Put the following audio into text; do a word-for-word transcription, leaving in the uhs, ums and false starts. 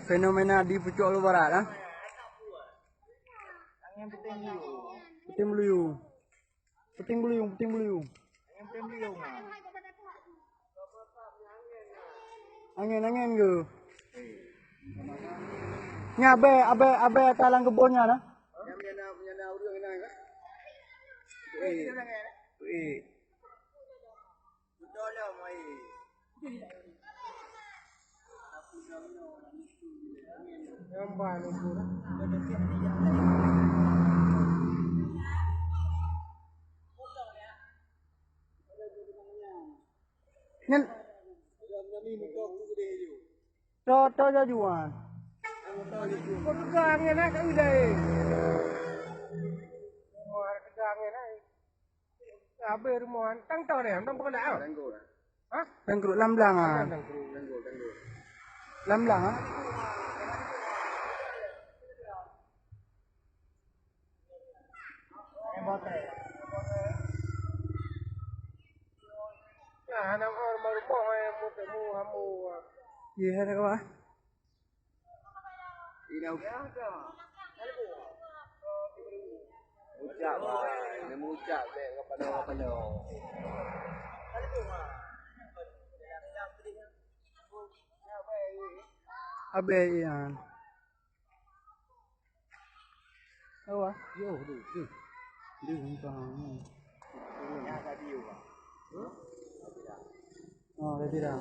Fenomena di Pucok Lubarat, ah. Puting beliung. Puting beliung, puting beliung. Angén, angén ke? Nya abèe, abèe, abèe ata lam keubon nyan, ah. Nyan. Tho, tho jajuan. Kok teuga angén, eh, kat udai. Wah, teuga angén, eh. Habéh rumoh, tang tho deh, tang peukeulak, ah. Hah? Tangkruk lam blang, ah. Tangkruk. Lam blang, ah. Nah, hana rumoh, rumoh, eh, mu temu hamu, ah. Iya, ada kawan. Ucap, bah. Nama ucap, bèk kapalo-kapalo. Abèe ian. Awak. Yo, duh, duh. Duh, entah. Oh, dah tidak.